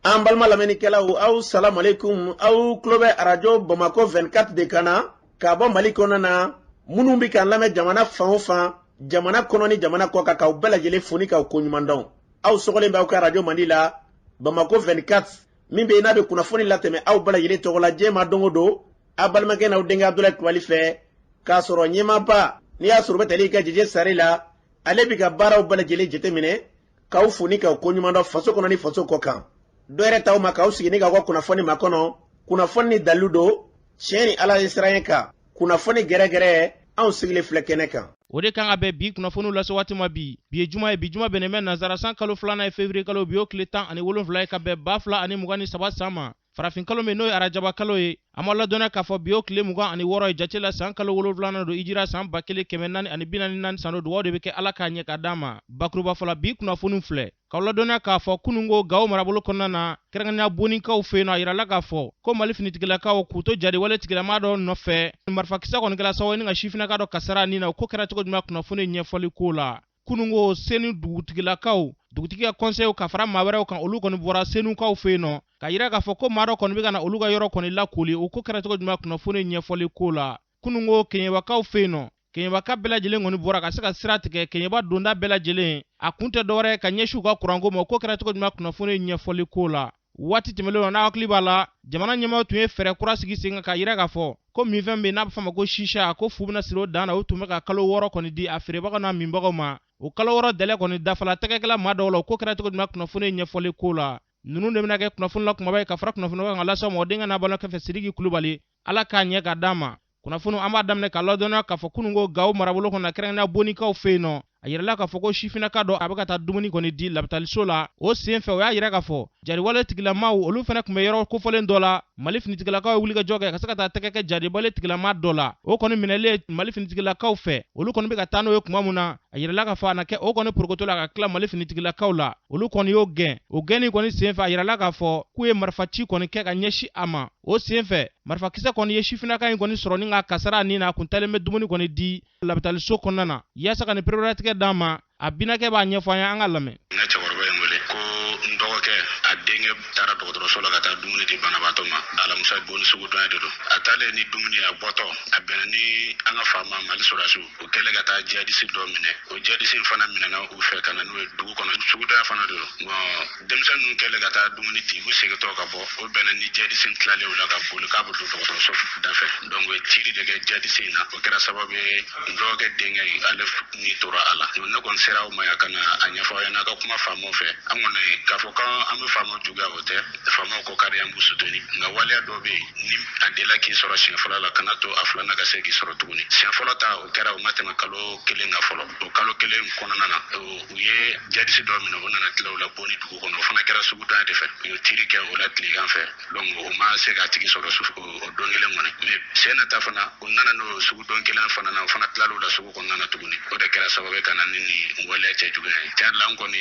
An balima lamɛnnikɛlaw, aw salamaleykum. Aw tulo bɛ Arajo Bamakɔ 24 de kan na k'a bɔ Mali kɔnɔna na. Minnu bɛ k'an lamɛn jamana fan o fan, jamana kɔnɔ ni jamana kɔ kan, k'aw bɛɛ lajɛlen fo ni k'aw koɲuman dɔn. Aw sɔgɔlen bɛ aw ka arajo mandi la, Bamakɔ 24, min bɛ yen n'a bɛ kunnafoni latɛmɛ aw bɛɛ lajɛlen tɔgɔ la diɲɛ ma don o don, aw balimakɛ n'aw denkɛ Abudulayi Kulubali fɛ, k'a sɔrɔ ɲɛmaaba n'i y'a sɔrɔ bɛ tali kɛ Jeje Sare la, ale bɛ ka baaraw bɛɛ lajɛlen jateminɛ, k'aw fo ni k'aw koɲuman dɔn faso kɔnɔ ni faso kɔ kan. Dɔ yɛrɛ t'aw ma k'aw sigi ni k'aw ka kunnafoni makɔnɔ, kunnafoni ni dalilu don, tiɲɛ ni Ala ye siran kan, kunnafoni gɛrɛgɛrɛ, anw sigilen filɛ kɛnɛ kan. O de kan ka bɛn bi kunnafoniw lase waati ma bi. Bi ye juma ye, bi juma bɛnnen bɛ nansara san kalo filanan ye, fevrier kalo, bi y'o tile 17 ye ka bɛn 2023 san ma. Farafin kalo min n'o ye arajaba kalo ye, an b'a ladɔnniya k'a fɔ bi y'o tile 26 ye jate la, san kalo wolonwulanan don, hijira san 1444 san don. Dugawu de bɛ kɛ Ala k'a ɲɛ ka d'an ma. Bakuruba fɔla, bi kunnafoniw filɛ k'aw ladɔnniya k'a fɔ kununko Gawo marabolo kɔnɔna na, kɛrɛnkɛrɛnnenya Bonikaw fɛ yen nɔ, a yirala k'a fɔ ko Mali finitigilakaw k'u to jadiwale tigilama dɔ nɔfɛ, marifakisɛ kɔni kɛra sababu ye ni ka sifinnaka dɔ kasara ni na. O ko kɛra cogo jumɛn, kunnafoni ɲɛfɔli ko la. Kununko Senu dugutigilakaw, dugutigi ka kɔnsɛyiw ka fara maa wɛrɛw kan, olu kɔni bɔra Senukaw fɛ yen nɔ ka yira k'a fɔ ko maa dɔ kɔni bɛ ka na olu ka yɔrɔ kɔni lakoli. O ko kɛra cogo jumɛn, kunnafoni ɲɛfɔli ko la. Kununko Keɲebakaw fɛ yen nɔ, Keɲebaka bɛɛ lajɛlen kɔni bɔra ka se ka sira tigɛ Keɲeba donda bɛɛ lajɛlen, a kun tɛ dɔwɛrɛ ka ɲɛsin u ka kuranko ma. O ko kɛra cogo jumɛn, kunnafoni ɲɛfɔli ko la. Waati tɛmɛnlenw na, n'a hakili b'a la, jamana ɲɛmaaw tun ye fɛɛrɛ kura sigi sen kan k'a yira k'a fɔ ko minfɛn bɛ n'a bɛ f'a ma ko sisa, ko fu bɛna siri o dan na. O tun bɛ ka kalo 6 kɔni di a feerebagaw n'a minbagaw ma. O kalo 6 délai kɔni dafala, tɛgɛkɛla maa dɔw la. O ko kɛra cogo jumɛn, kunnafoni ɲɛfɔli ko la. Ninnu de bɛna kɛ kunnafoni la kumaba ye ka fara kunnafoni kan ka lase aw ma. O denkɛ n'a balimakɛ fɛ, Sidiki Kulubali, Ala k'a ɲɛ ka d'an ma. Kunnafoni an b'a daminɛ ka ladɔnniya k'a fɔ kununko Gawo marabolo kɔnɔ, kɛrɛnkɛrɛnnenya Bonikaw fɛ yen nɔ, a yirala k'a fɔ ko sifinnaka dɔ a bɛ ka taa dumuni kɔni di labitaliso la. O sen fɛ, o y'a yira k'a fɔ jariwale tigilamaw olu fana tun bɛ yɔrɔ kofɔlen dɔ la. Mali finitigilakaw ye wulikajɔ kɛ ka se ka taa tɛgɛ kɛ jariwale tigilama dɔ la. O kɔni minɛlen Mali finitigilakaw fɛ, olu kɔni bɛ ka taa n'o ye tuma min na, a yirala k'a fɔ a na kɛ o kɔni porokoto la ka tila Mali finitigilakaw la. Olu kɔni y'o gɛn. O gɛnni kɔni sen fɛ, a yirala k'a fɔ k'u ye marifaci kɔni kɛ ka ɲɛsin a ma. O sen fɛ, marifakisɛ kɔni ye sifinnaka in kɔni sɔrɔ ni ka kasara ni na, a kun taalen bɛ dumuni kɔni di labitaliso kɔnɔna na. Yaasa ka nin pereperelatigɛ d'an ma, a binakɛ b'a ɲɛfɔ an ye, an ka lamɛn. N ka cɛkɔrɔba ye n wele ko n dɔgɔkɛ a denkɛ taara dɔgɔtɔrɔso la ka taa dumuni di banabaatɔ ma. Alamisa Boni sugudonya de don. A taalen ni dumuni, a bɔtɔ, a bɛnna ni an ka faama Mali sɔrɔdasiw. U kɛlen ka taa jihadisi dɔ minɛ, o jihadisi in fana minɛna u fɛ ka na n'u ye dugu kɔnɔ. Sugudonya fana de don. Bon, denmisɛn ninnu kɛlen ka taa dumuni di, u segintɔ ka bɔ, o bɛnna ni jihadisi in tilalen u la ka boli k'a bɛ don dɔgɔtɔrɔso dafɛ. Donc u ye tiri de kɛ jihadisi in na. O kɛra sababu ye n dɔgɔkɛ denkɛ in, ale ni tora a la. Ne kɔni sera aw ma yan ka na a ɲɛfɔ aw ɲɛna, a ka kuma faamaw fɛ. An kɔni k'a fɔ k'an bɛ faamaw juguya, o tɛ. Faamaw ko ka di, an b'u suteni, nka waleya dɔ bɛ yen, ni a delila k'i sɔrɔ siɲɛ fɔlɔ la, kana to a filanan ka se k'i sɔrɔ tuguni. Siɲɛ fɔlɔ ta o kɛra, o ma tɛmɛ kalo kelen kan fɔlɔ. O kalo kelen kɔnɔna na, u ye jihadisi dɔ minɛ, o nana tila u la Boni dugu kɔnɔ. O fana kɛra sugudonya de fɛ. U ye tiri kɛ o la tilegan fɛ, donc o ma se k'a tigi sɔrɔ o don kelen kɔni. Mais siɲɛ nata fana, u nana n'o sugudon kelen fana na, o fana tilal'u la sugu kɔnɔna na tuguni. O de kɛra sababu ye ka na ni nin waleya cɛjuguya ye. Tiɲɛ la, an kɔni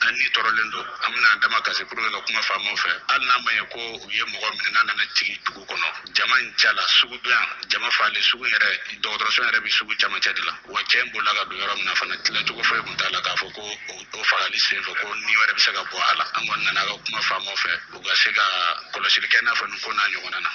an ni tɔɔrɔlen don. An bɛna an damakasi pour que ka kuma faamaw fɛ, hali n'a ma ɲɛ ko u ye mɔgɔ minɛ, n'a nana jigin dugu kɔnɔ jama in cɛ la, sugudonya jama falen, sugu yɛrɛ, dɔgɔtɔrɔso yɛrɛ bɛ sugu camancɛ de la. Wa cɛ in bolila ka don yɔrɔ min na fana, tilacogo foyi tun t'a la k'a fɔ ko o fagali senfɛ ko ni wɛrɛ bɛ se ka bɔ a la. An kɔni nana ka kuma faamaw fɛ, u ka se ka kɔlɔsili kɛ n'a fɔ nin ko n'a ɲɔgɔnna na.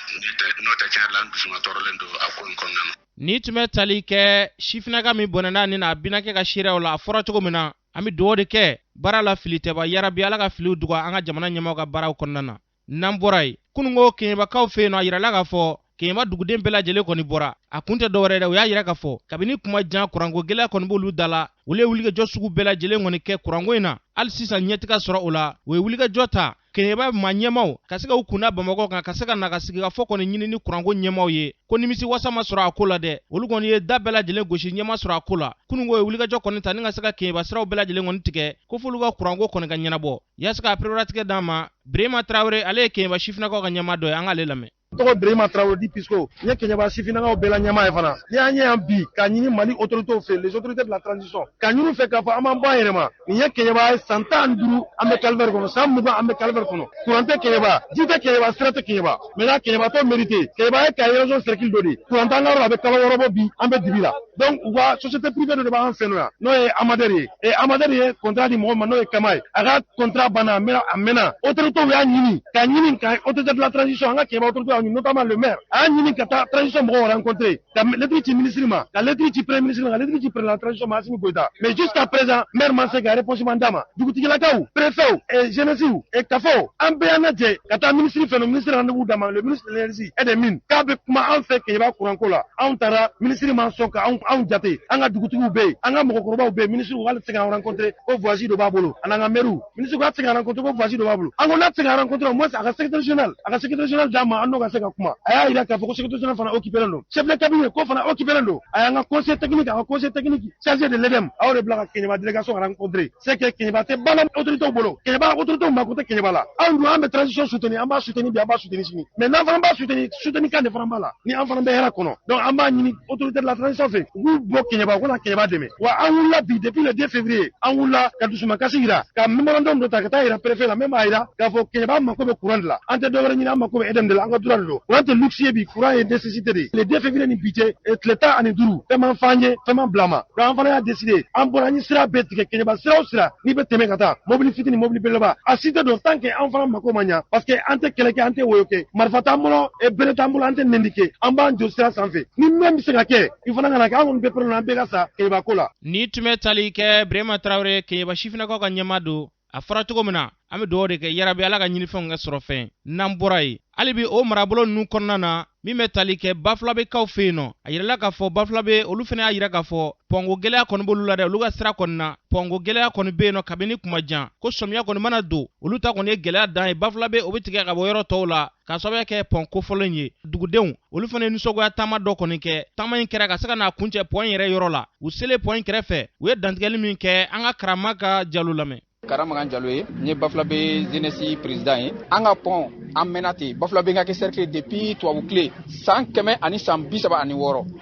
N'o tɛ, tiɲɛ la, an dusuma tɔɔrɔlen don a ko in kɔnɔna na. Ni tun bɛ tali kɛ sifinnaka min bɔnɛna ni na a binakɛ ka seereyaw la, a fɔra cogo min na, an bɛ dugawu de kɛ baara la, fili tɛ ban. Yarabi, Ala ka filiw duga an ka jamana ɲɛmaaw ka baaraw kɔnɔna na. N'an bɔra yen, kununko Keɲebakaw fɛ yen nɔ, a yirala k'a fɔ Keɲeba duguden bɛɛ lajɛlen kɔni bɔra. A kun tɛ dɔwɛrɛ dɛ, u y'a yira k'a fɔ kabini kuma jan, kuranko gɛlɛya kɔni b'olu da la. Olu ye wulikajɔ sugu bɛɛ lajɛlen kɔni kɛ kuranko in na, hali sisan ɲɛ tɛ ka sɔrɔ o la. U ye wulikajɔ ta Keɲeba maa ɲɛmaw ka se ka u kunda Bamakɔ kan, ka se ka na ka sigikafɔ kɔni ɲini ni kuranko ɲɛmaw ye, ko nimisi wasa ma sɔrɔ a ko la dɛ. Olu kɔni ye da bɛɛ lajɛlen gosi, ɲɛ ma sɔrɔ a ko la. Kununko ye wulikajɔ kɔni ta ni ka se ka Keɲeba siraw bɛɛ lajɛlen kɔni tigɛ, ko f'olu ka kuranko kɔni ka ɲɛnabɔ. Yaasa ka pereperelatigɛ d'an ma, Birema Tarawele, ale ye Keɲeba sifinnakaw ka ɲɛmaa dɔ ye, an k'ale lamɛn. Tɔgɔ Birima Traoré dit Pisco. N ye Keɲeba sifinnakaw bɛɛ la ɲɛmaa ye fana. N'i y'an ye yan bi k'a ɲini Mali autorités fɛ, les autorités de la transition, k'a ɲini u fɛ k'a fɔ an b'an bɔ an yɛrɛ ma. Nin ye Keɲeba ye, san 15 an bɛ calvaire kɔnɔ, san 20 an bɛ calvaire kɔnɔ. Courant tɛ Keɲeba, ji tɛ Keɲeba, sira tɛ Keɲeba. Maintenant Keɲeba t'o mérité. Keɲeba ye Kayi région cercle dɔ de ye. Courant t'an ka yɔrɔ la, a bɛ kalo 6 bɔ bi, an bɛ dibi la. Donc u ka société privée dɔ de b'an fɛ yan, n'o ye Amader ye. Et Amader ye contrat di mɔgɔ ma, n'o ye Kama ye. A ka contrat banna, a mɛnna, a mɛnna. Autorités y'a ɲini k'a ɲini ka autorité de la transition, an ka Keɲeba autorité y'a ɲini, notamment le maire. A y'a ɲini ka taa transition mɔgɔw rencontrer, ka lettre ci ministre ma, ka lettre ci premier ministre ma, ka lettre ci président de la transition ma, Assimi Goïta. Mais jusqu'à présent, maire ma se ka réponse man d'a ma. Dugutigilakaw, préfet et jeunesse et kafo, an bɛɛ y'an lajɛ ka taa ministre fɛ, ministre rendez-vous d'a ma, le ministre de l'énergie et des mines, k'a bɛ kuma an fɛ Keɲeba courant ko la. Anw taara, ministre ma sɔn ka anw jate. An ka dugutigiw bɛ yen, an ka mɔgɔkɔrɔbaw bɛ yen, ministre k'ale tɛ se k'an rencontrer, ko voyage dɔ b'a bolo, ani an ka maire, ministre k'a tɛ se k'an rencontrer, ko voyage dɔ b'a bolo. An ko n'a tɛ se k'an rencontrer, au moins a ka secrétaire général, a ka secrétaire général d'a ma, an n'o ka se ka kuma. A y'a yira k'a fɔ ko secrétaire général fana occupé don, chef de cabinet ko fana occupé don. A y'an ka conseil technique, a ka conseil technique chargé de l'EDM, a y'o de bila ka Keɲeba délégation rencontrer. C'est que Keɲeba tɛ ba la autorité bolo, Keɲeba autorité mako tɛ Keɲeba la. Anw dun, an bɛ transition soutenir, an b'a soutenir bi, an b'a soutenir sini, mais n'an fana b'a soutenir, soutenir kan de fana b'a la, ni an fana bɛ hɛrɛ kɔnɔ. Donc an b'a ɲini autorité de la transition fɛ, u k'u bɔ Keɲeba, u kana Keɲeba dɛmɛ. Wa an wulila bi, depuis le 2 février, an wulila ka dusumakasi yira, ka mémorandum dɔ ta ka taa yira préfet la, même b'a yira k'a fɔ Keɲeba mako bɛ courant de la. An tɛ dɔwɛrɛ ɲini, an mako bɛ EDM de la, an ka droit de don. Courant tɛ luxe ye bi, courant ye nécessité de ye. Le 2 février ni bi cɛ, tile 15, fɛn m'an f'an ye, fɛn m'an bila ma. Donc an fana y'a décidé, an bɔra, an ye sira bɛɛ tigɛ. Keɲeba sira o sira n'i bɛ tɛmɛ ka taa, mobili fitini, mobili belebeleba, a si tɛ don tant que an fana mako ma ɲa, parce que an tɛ kɛlɛ kɛ, an tɛ woyo kɛ, marifa t'an bolo, bere t'an bolo, an tɛ nɛni kɛ, an b'an jɔ sira sanfɛ. Ni min bɛ se ka kɛ, i fana kana kɛ, an kɔni bɛɛ pɛrɛn, an bɛɛ ka sa Keɲeba ko la. Ni tun bɛ tali kɛ Birema Tarawele, Keɲeba sifinnakaw ka ɲɛmaa don. A fɔra cogo min na, an bɛ dugawu de kɛ, yarabi Ala ka ɲinifɛnw kɛ sɔrɔ fɛn. N'an bɔra yen, hali bi o marabolo ninnu kɔnɔna na, min bɛ tali kɛ Bafulabekaw fɛ yen nɔ, a yirala k'a fɔ Bafulabe olu fana y'a yira k'a fɔ pɔnko gɛlɛya kɔni b'olu la dɛ. Olu ka sira kɔni na, pɔnko gɛlɛya kɔni bɛ yen nɔ kabini kuma jan, ko sɔmiya kɔni mana don, olu ta kɔni ye gɛlɛya dan ye. Bafulabe o bɛ tigɛ ka bɔ yɔrɔ tɔw la k'a sababuya kɛ pɔn kofɔlen ye. Dugudenw olu fana ye nisɔngoya taama dɔ kɔni kɛ. Taama in kɛra ka se ka n'a kuncɛ pɔn yɛrɛ yɔrɔ la. U selen pɔn in kɛrɛfɛ, u ye dantigɛli min kɛ, an ka Karama ka Jalo lamɛn. Karamagan Jalo ye, n ye Bafulabe jeunesse président ye. An ka pɔn, an mɛnna ten, Bafulabe ka kɛ cercle depuis tubabu tile, san 136.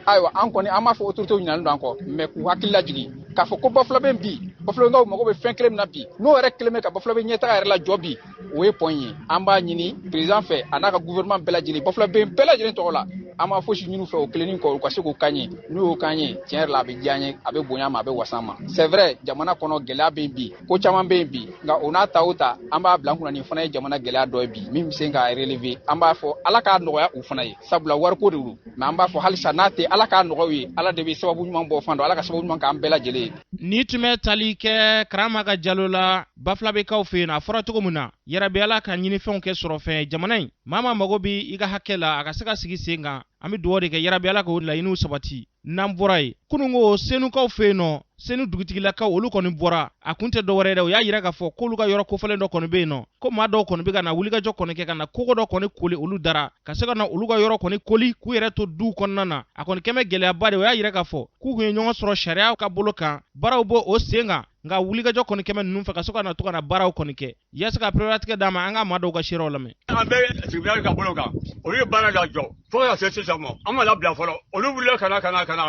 Ayiwa, an kɔni an b'a fɔ autorité ɲinalen don an kɔ, mais k'u hakili lajigin k'a fɔ ko Bafulabe bi, Bafulabenkaw mago bɛ fɛn kelen min na bi, n'o yɛrɛ kelen bɛ ka Bafulabe ɲɛtaga yɛrɛ lajɔ bi, o ye pɔn ye. An b'a ɲini président fɛ, a n'a ka gouvernement bɛɛ lajɛlen, Bafulabe bɛɛ lajɛlen tɔgɔ la, an b'a fosi ɲini u fɛ o kelennin kɔ, u ka se k'o kan ye. N'u y'o kan ye, tiɲɛ yɛrɛ la, a bɛ diya an ye, a bɛ bonya ma, a bɛ wasa ma. C'est vrai, jamana kɔnɔ gɛlɛya bɛ yen bi, ko caman bɛ yen bi, nka o n'a ta o ta, an b'a bila an kunna nin fana ye jamana gɛlɛya dɔ ye bi min bɛ se ka relever. An b'a fɔ Ala k'a nɔgɔya u fana ye, sabula wariko de don, mais an b'a fɔ halisa n'a tɛ, Ala k'a nɔgɔya u ye. Ala de bɛ sababu ɲuman bɔ fan dɔn, Ala ka sababu ɲuman k'an bɛɛ lajɛlen ye. Ni tun bɛ tali kɛ Karama ka Jalo la Bafulabekaw fɛ yen, a fɔra cogo min na, yarabi Ala ka ɲinifɛnw kɛ sɔrɔ fɛn. Jamana in, maa ma mago bɛ i ka hakɛ la, a ka se ka sigi sen kan. An bɛ dugawu de kɛ, yarabi Ala k'o laɲiniw sabati. N'an bɔra yen, kununko Senukaw fɛ yen nɔ, Senu dugutigilakaw olu kɔni bɔra. A kun tɛ dɔwɛrɛ dɛ, u y'a yira k'a fɔ k'olu ka yɔrɔ kofɔlen dɔ kɔni bɛ yen nɔ, ko maa dɔw kɔni bɛ ka na wulikajɔ kɔni kɛ ka na kogo dɔ kɔni koli olu dara, ka se ka na olu ka yɔrɔ kɔni koli k'u yɛrɛ to duw kɔnɔna na. A kɔni kɛmɛ gɛlɛyaba de. O y'a yira k'a fɔ k'u kun ye ɲɔgɔn sɔrɔ sariya ka bolo kan, baaraw b'o o sen kan, nka wulikajɔ kɔni kɛmɛ ninnu fɛ ka se ka na to ka na baaraw kɔni kɛ yaasa ka pereperelatigɛ d'a ma. An ka maa dɔw ka seerew lamɛn. An bɛ tribunal ka bolo kan, olu ye baara la jɔ fo ka se sisan ma, an ma labila fɔlɔ. Olu wulila ka na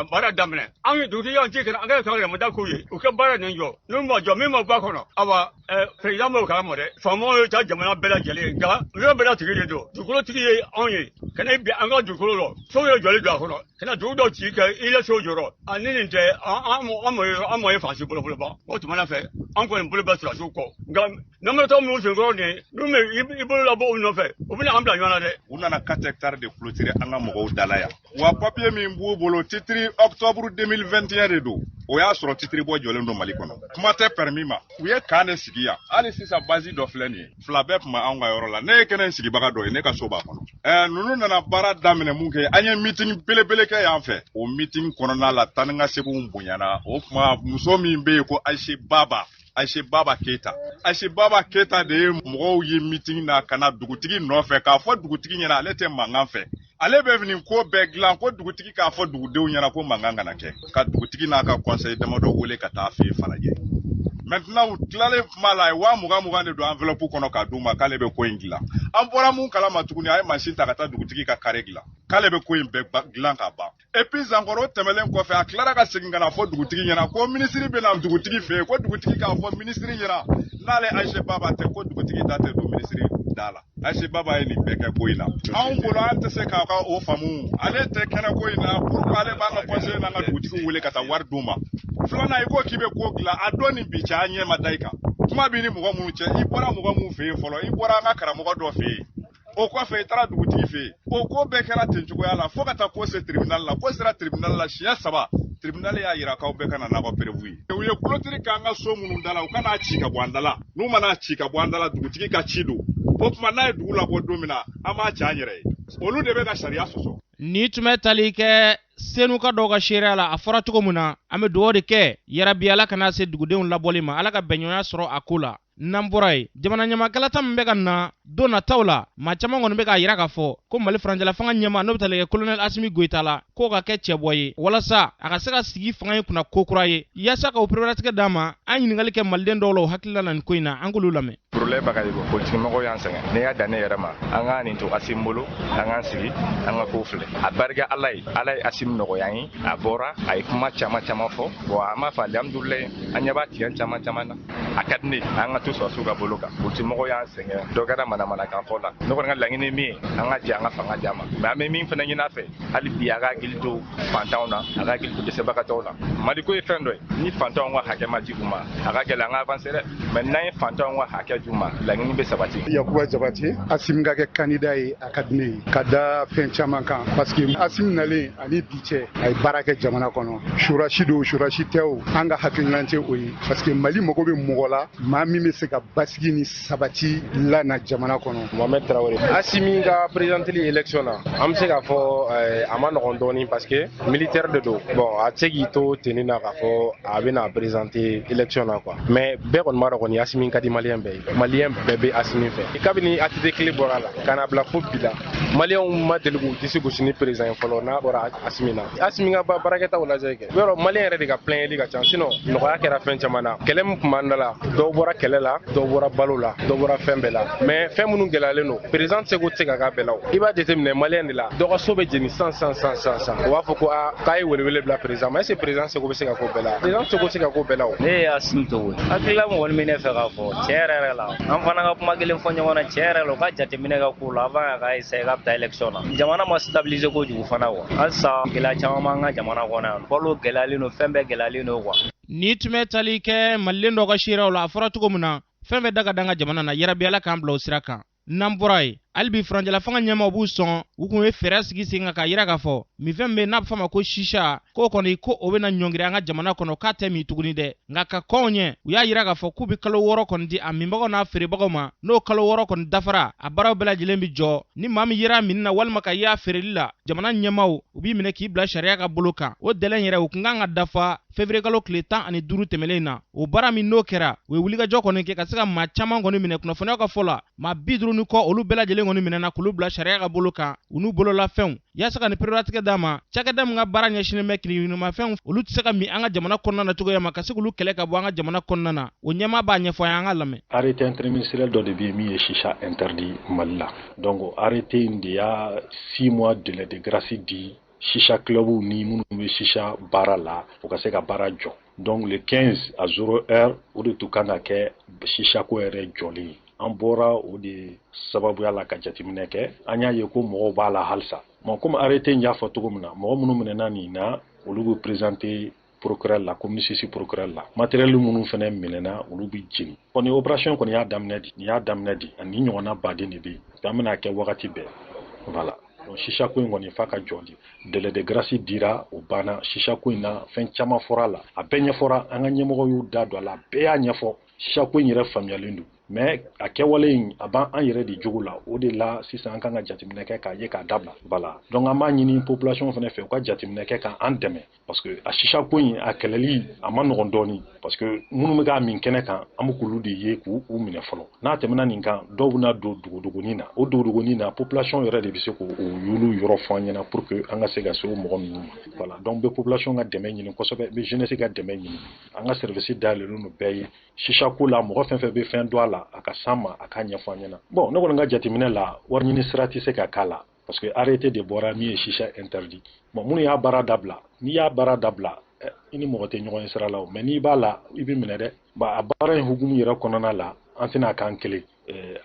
baara daminɛ. An ye dugutigi y'an ci ka na, an ka kan yɛlɛmada k'u ye, u ka baara nin jɔ. N'u ma jɔ, min ma bɔ a kɔnɔ, awa, président b'o kalama dɛ. Faamaw ye ta jamana bɛɛ lajɛlen ye, nka yɔrɔ bɛɛ latigi de don. Dugukolo tigi ye anw ye, ka na bi an ka dugukolo lɔ, sow ye jɔli don a kɔnɔ, ka na dugu dɔ ci ka i la sow jɔrɔ. A ni nin tɛ, an ma ye fansi bolo fɔlɔ ban. O tuma na fɛ, an kɔni bolo bɛ sɔrɔdasiw kɔ, nka namaratɔ minnu senkɔrɔ nin ye, n'u bɛ i bolo labɔ u nɔfɛ, u bɛna an bila ɲɔgɔn na dɛ. U nana 4 hectares de clôturer an ka mɔgɔw da la yan. Wa papier min b'u bolo, titre octobre 2021 de don. O y'a sɔrɔ titre bɔ jɔlen don Mali kɔnɔ, kuma tɛ permis ma. U ye camp de sigi yan. Hali sisan, base dɔ filɛ nin ye, fila bɛɛ tun bɛ anw ka yɔrɔ la. Ne ye kɛnɛ in sigibaga dɔ ye, ne ka so b'a kɔnɔ. Ninnu nana baara daminɛ mun kɛ, an ye meeting belebele kɛ yan fɛ. O meeting kɔnɔna la, taa ni ka seginw bonyana. O tuma, muso min bɛ yen ko Ayise Baba, Ayise Baba Keyita, Ayise Baba Keyita de ye mɔgɔw ye meeting na ka na dugutigi nɔfɛ k'a fɔ dugutigi ɲɛna ale tɛ mankan fɛ, ale bɛ nin ko bɛɛ dilan, ko dugutigi k'a fɔ dugudenw ɲɛna ko mankan kana kɛ, ka dugutigi n'a ka conseil damadɔ wele ka taa fɛ yen Falajɛ. Maintenant u tilalen kuma la, a ye 20 000 de don enveloppe kɔnɔ k'a d'u ma k'ale bɛ ko in dilan. An bɔra mun kalama tuguni, a ye mansin ta ka taa dugutigi ka carré dilan k'ale bɛ ko in bɛɛ dilan ka ban. Et puis encore, o tɛmɛlen kɔfɛ, a tilara ka segin ka na fɔ dugutigi ɲɛna ko minisiri bɛ na dugutigi fɛ yen, ko dugutigi k'a fɔ minisiri ɲɛna n'ale Ayise Baba tɛ, ko dugutigi da tɛ don minisiri da la. Ayise Baba ye nin bɛɛ kɛ ko in na. Anw bolo, an tɛ se k'a ka o faamu. Ale tɛ kɛnɛ ko in na. Pourquoi ale b'an ka conseiller n'an ka dugutigiw wele ka taa wari d'u ma? Filanan, i ko k'i bɛ ko dilan, a don ni bi cɛ, an ɲɛ ma da i kan. Kuma b'i ni mɔgɔ minnu cɛ, i bɔra mɔgɔ min fɛ yen fɔlɔ, i bɔra an ka karamɔgɔ dɔ fɛ yen, o kɔfɛ i taara dugutigi fɛ yen. O ko bɛɛ kɛra ten cogoya la fo ka taa ko se tribunal la. Ko sera tribunal la siɲɛ saba, tribunal y'a yira k'aw bɛɛ ka na n'aw ka preuve ye. U ye clôture k'an ka so minnu da la, u kana ci ka bɔ an da la. N'u mana ci ka bɔ an da la, dugutigi ka ci don o tuma n'a ye dugu labɔ don min na, an b'a ci an yɛrɛ ye. Olu de bɛ ka sariya sɔsɔ. Ni tun bɛ tali kɛ Senuka dɔw ka seereya la, a fɔra cogo min na, an bɛ dugawu de kɛ yarabi, Ala kana se dugudenw labɔli ma, Ala ka bɛnɲɔgɔnya sɔrɔ a ko la. N'an bɔra yen, jamana ɲamakalata min bɛ ka na don nataw la, maa caman kɔni bɛ k'a yira k'a fɔ ko Mali furancɛla fanga ɲɛmaa, n'o bɛ tali kɛ kolonɛli Asimi Goyita la, k'o ka kɛ cɛbɔ ye walasa a ka se ka sigi fanga in kunna ko kura ye. Yaasa ka o pereperelatigɛ d'a ma, an ɲininkali kɛ maliden dɔw la o hakilila na nin ko in na, an k'olu lamɛn. Burulɛ Bagayogo, politikimɔgɔw y'an sɛgɛn. Ne y'a dan ne yɛrɛ ma, an ka nin to Asim bolo, an k'an sigi, an ka ko filɛ. A barika Ala ye, Ala ye Asim nɔgɔya an ye. A bɔra, a ye kuma caman caman fɔ. Bon, an b'a fɔ alihamudulilayi, an ɲɛ b'a tiɲɛ caman caman na. A ka di ne ye an ka to sɔrɔsiw ka bolo kan. Politikimɔgɔw y'an sɛgɛn, dɔ kɛra manamanakan fɔ la. Ne kɔni ka laɲini ye min ye, an ka jɛ an ka fanga d'a ma. Mais an bɛ min fana ɲini a fɛ hali bi, a ka hakili to fantanw na, a ka hakili to dɛsɛbagatɔw la. Maliko ye fɛn dɔ ye, ni fantanw ka hakɛ ma di u ma, a ka gɛlɛn an ka avancer dɛ. Mais n'an ye fantanw ka hakɛ d'u ma, laɲini bɛ sabati. Yakuba Jabate. Asim ka kɛ candidat ye, a ka di ne ye ka da fɛn caman kan, parce que Asim nalen ani bi cɛ, a ye baara kɛ jamana kɔnɔ. Surasi don, surasi tɛ o, an ka hakilinan tɛ o ye, parce que Mali mago bɛ mɔgɔ la, maa min bɛ se ka basigi ni sabati lana jamana kɔnɔ. Mohamed Traoré. Asimi ka présenteli élection na, an bɛ se k'a fɔ a ma nɔgɔn dɔɔni, parce que militaire de don. Bon, a tɛ se k'i to tenue na k'a fɔ a bɛna présenter élection na quoi. Mais bɛɛ kɔni b'a dɔn kɔni, Asimi ka di maliyɛn bɛɛ ye, maliyɛn bɛɛ bɛ Asimi fɛ. Kabini ATT tile bɔra a la ka na bila fo bi la, maliyɛnw ma deli k'u disi gosi ni président ye fɔlɔ n'a bɔra Asimi na. Asimi ka baarakɛtaw lajɛ kɛ, yɔrɔ maliyɛn yɛrɛ de ka plainte ka ca. Sinon nɔgɔya kɛra fɛn caman na. Kɛlɛ min tun b'an da la, dɔw bɔra kɛlɛ la, dɔw bɔra balo la, dɔw bɔra fɛn bɛɛ la. Mais fɛn minnu gɛlɛyalen don, président seko tɛ se ka k'a bɛɛ la. O i b'a jateminɛ maliyɛn de la, dɔ ka so bɛ jeni san san san san san, u b'a fɔ ko aa, k'a ye welewele bila président ma. Est ce que président seko bɛ se ka k'o bɛɛ la? Président seko tɛ se ka k'o bɛɛ la. O ne ye Asimi Togo ye. Hakilila min kɔni bɛ ne fɛ k'a fɔ, tiɲɛ yɛrɛ yɛrɛ la, an fana ka kuma kelen fɔ ɲɔgɔn na, tiɲɛ yɛrɛ la, u ka jateminɛ ka k'o la avant a ka essayer k'a bɛ taa élection na. Jamana ma stabiliser kojugu fana quoi. Halisa gɛlɛya caman b'an ka jamana kɔnɔ yan, balo gɛlɛyalen don, fɛn bɛɛ gɛlɛyalen don quoi. Ni tun bɛ tali kɛ maliden dɔw ka seereyaw la, a fɔra cogo min na, fɛn fɛn da ka d'an ka jamana na, yarabi Ala k'an bila o sira kan. N'an bɔra yen, hali bi furancɛla fanga ɲɛmaaw b'u sɔn, u kun ye fɛɛrɛ sigi sen kan k'a yira k'a fɔ minfɛn min bɛ n'a bɛ fɔ a ma ko sisa, k'o kɔni ko o bɛna ɲɔngiri an ka jamana kɔnɔ, k'a tɛ min tuguni dɛ. Nka ka kɔn ɲɛ, u y'a yira k'a fɔ k'u bɛ kalo 6 kɔni di a minbagaw n'a feerebagaw ma. N'o kalo 6 kɔni dafara, a baaraw bɛɛ lajɛlen bɛ jɔ. Ni maa min yera a minni na walima ka y'a feereli la, jamana ɲɛmaaw u b'i minɛ k'i bila sariya ka bolo kan. O dɛlɛ yɛrɛ, u kun kan ka dafa février kalo tile 15 tɛmɛlen na. O baara min n'o kɛra, u ye wulikajɔ kɔni kɛ ka se ka maa caman kɔni minɛ. Kunnafoniyaw ka fɔ la, maa 50 ni kɔ, olu bɛɛ lajɛlen kɔni minɛna k'olu bila sariya ka bolo kan, u n'u bololafɛnw. Yaasa ka nin pereperelatigɛ d'a ma, cakɛda min ka baara ɲɛsinnen bɛ kirikirimasiyɛnmafɛnw, olu tɛ se ka min an ka jamana kɔnɔna na cogoya ma, ka se k'olu kɛlɛ ka bɔ an ka jamana kɔnɔna na, o ɲɛmaa b'a ɲɛfɔ an ye, an ka lamɛn. Arrêté interministériel dɔ de bɛ yen min ye chicha interdit Mali la. Donc arrêté in de y'a 6 mois délai de grâce di chicha club ni minnu bɛ chicha baara la, u ka se ka baara jɔ. Donc le 15 à 0 heure, o de tun kan ka kɛ chicha ko yɛrɛ jɔlen ye. An bɔra o de sababuya la ka jateminɛ kɛ, an y'a ye ko mɔgɔw b'a la halisa. Bon, comme arrêté in y'a fɔ cogo min na, mɔgɔ minnu minɛna nin na, olu bɛ présenter procureur la, commune 6 procureur la. Matériel minnu fana minɛna, olu bɛ jeni. Kɔni opération kɔni y'a daminɛ di, nin y'a daminɛ di, ani ɲɔgɔnna baden de bɛ yen, an bɛna kɛ wagati bɛɛ. Voilà. Donc chicha ko in kɔni f'a ka jɔ di. Délai de grâce dira, o banna. Chicha ko in na, fɛn caman fɔra a la, a bɛɛ ɲɛfɔra, an ka ɲɛmɔgɔ y'u da don a la, a bɛɛ y'a ɲɛfɔ. Chicha ko in yɛrɛ faamuyalen don. Mais a kɛwale in, a b'an an yɛrɛ de jogo la. O de la sisan an kan ka jateminɛ kɛ k'a ye k'a dabila. Voilà, donc an b'a ɲini population fana fɛ, u ka jateminɛ kɛ k'an dɛmɛ, parce que a sisa ko in, a kɛlɛli a ma nɔgɔn dɔɔni, parce que minnu bɛ k'a min kɛnɛ kan, an bɛ k'olu de ye k'u minɛ fɔlɔ. N'a tɛmɛna nin kan, dɔw bɛna don dogodogonin na. O dogodogonin na, population yɛrɛ de bɛ se k'o y'olu yɔrɔ fɔ an ɲɛna pour que an ka se ka se o mɔgɔ ninnu ma. Voilà, donc n bɛ population ka dɛmɛ ɲini kosɛbɛ, n bɛ jeunesse ka dɛmɛ ɲini. An ka service dayɛlɛlen don bɛɛ ye sisa ko la. Mɔgɔ fɛn fɛn bɛ fɛn dɔn a la, a ka s'an ma, a k'a ɲɛfɔ an ɲɛna. Bon, ne kɔni ka jateminɛ la, wari ɲini sira tɛ se ka k'a la, parce que arrêté de bɔra min ye sisa interdit. Bon, minnu y'a baara dabila, n'i y'a baara dabila, i ni mɔgɔ tɛ ɲɔgɔn ye sira la o. Mais n'i b'a la, i bɛ minɛ dɛ. Bon, a baara in hukumu yɛrɛ kɔnɔna la, an tɛna k'an kelen,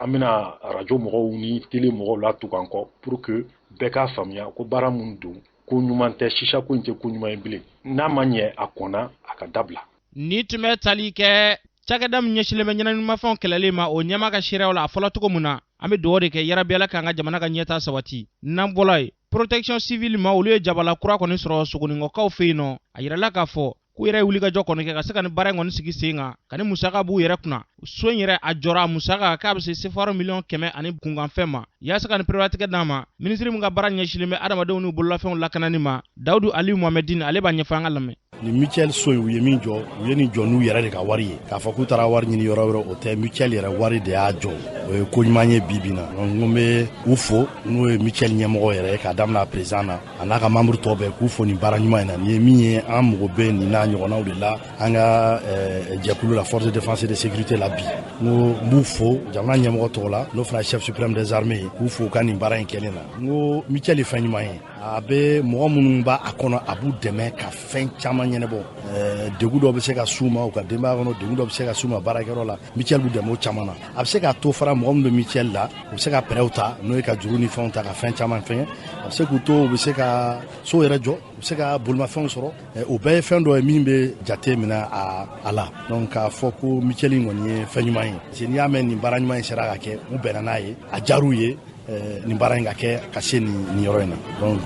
an bɛna arajo mɔgɔw ni télé mɔgɔw la tugu an kɔ pour que bɛɛ k'a faamuya ko baara mun don, ko ɲuman tɛ. Sisa ko in tɛ ko ɲuman ye bilen. N'a ma ɲɛ a kɔnna, a ka dabila. Ni tun bɛ tali kɛ cakɛda min ɲɛsilen bɛ ɲɛnaminimafɛnw kɛlɛli ma, o ɲɛma ka seereyaw la, a fɔla cogo min na, an bɛ dugawu de kɛ yarabi Ala k'an ka jamana ka ɲɛta sabati. N'an bɔla yen, protection civile ma, olu ye jabala kura kɔni sɔrɔ Sogoninkɔkaw fɛ yen nɔ. A yirala k'a fɔ k'u yɛrɛ ye wulikajɔ kɔni kɛ ka se ka ni baara in kɔni sigi sen kan, ka ni musaka b'u yɛrɛ kunna. So in yɛrɛ, a jɔra, a musaka k'a bɛ se sefaro 100 000 000 ani kunkanfɛn ma. Yaasa ka ni pereperelatigɛ d'a ma, minisiri min ka baara ɲɛsilen bɛ adamadenw n'u bololafɛnw lakanani ma, Dawudu Aliyu Mohamedine, ale b'a ɲɛfɔ, an ka lamɛn. Ni mutuelle so in, u ye min jɔ, u ye nin jɔ n'u yɛrɛ de ka wari ye. K'a fɔ k'u taara wari ɲini yɔrɔ wɛrɛ, o tɛ. Mutuelle yɛrɛ wari de y'a jɔ. O ye ko ɲuman ye bi bi na. N ko n bɛ u fo, n'o ye mutuelle ɲɛmɔgɔ yɛrɛ ye, k'a daminɛ a président na, a n'a ka membre tɔ bɛɛ, k'u fo nin baara ɲuman in na. Nin ye min ye, an mago bɛ nin n'a ɲɔgɔnnaw de la an ka jɛkulu la, force de défense et de sécurité la bi. N ko n b'u fo jamana ɲɛmɔgɔ tɔgɔ la, n'o fana ye chef suprême des armées ye, k'u fo u ka nin baara in kɛlen na. N ko mutuelle ye fɛn ɲuman ye. A bɛ mɔgɔ minnu b'a kɔnɔ, a b'u dɛmɛ ka fɛn caman ɲɛnabɔ. Degun dɔ bɛ se ka s'u ma u ka denbaya kɔnɔ, degun dɔ bɛ se ka s'u ma baarakɛyɔrɔ la, mutuelle b'u dɛmɛ o caman na. A bɛ se k'a to fara mɔgɔ min bɛ mutuelle la, u bɛ se ka prêtw ta, n'o ye ka juru ni fɛnw ta ka fɛn caman fɛngɛ. A bɛ se k'u to, u bɛ se ka so yɛrɛ jɔ, u bɛ se ka bolimafɛnw sɔrɔ. O bɛɛ ye fɛn dɔ ye min bɛ jate minɛ a la. Donc k'a fɔ ko mutuelle in kɔni ye fɛn ɲuman ye, parce que n'i y'a mɛn nin baara ɲuman in sera ka kɛ, u bɛnna n'a ye, a diyar'u ye, nin baara in ka kɛ ka se nin yɔrɔ in na. Donc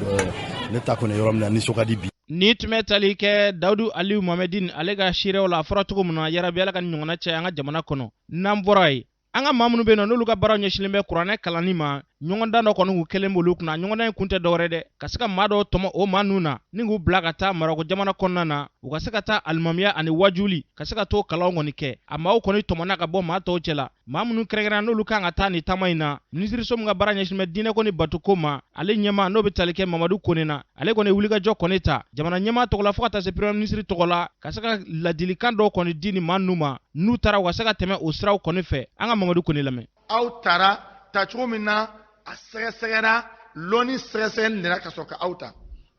ne ta kɔni, yɔrɔ min na, nisɔn ka di bi. Ni tun bɛ tali kɛ Dawudu Aliyu Mohamedine, ale ka seereyaw la, a fɔra cogo min na, yarabi Ala ka nin ɲɔgɔnna cɛ an ka jamana kɔnɔ. N'an bɔra yen, an ka maa minnu bɛ yen nɔ, n'olu ka baaraw ɲɛsilen bɛ kuranɛ kalanni ma, ɲɔgɔndan dɔ kɔni k'u kɛlen b'olu kunna. Ɲɔgɔndan in kun tɛ dɔwɛrɛ dɛ, ka se ka maa dɔw tɔmɔ o maa ninnu na ni k'u bila ka taa Marɔku jamana kɔnɔna na, u ka se ka taa alimamiya ani wajuli, ka se ka t'o kalanw kɔni kɛ. A maaw kɔni tɔmɔna ka bɔ maa tɔw cɛ la, maa minnu kɛrɛnkɛrɛnna n'olu kan ka taa nin taama in na. Minisiriso min ka baara ɲɛsinnen bɛ diinɛko ni batuko ma, ale ɲɛmaa, n'o bɛ tali kɛ Mamadu Kone na, ale kɔni ye wulikajɔ kɔni ta jamana ɲɛmaa tɔgɔ la fo ka taa se premier ministre tɔgɔ la, ka se ka ladilikan dɔw kɔni di nin maa ninnu ma, n'u taara, u ka se ka tɛmɛ o siraw kɔni fɛ. An ka Mamadu Kone lamɛn. Aw taara tacogo min na, a sɛgɛsɛgɛra, lɔnni sɛgɛsɛgɛli nana ka sɔrɔ ka aw ta.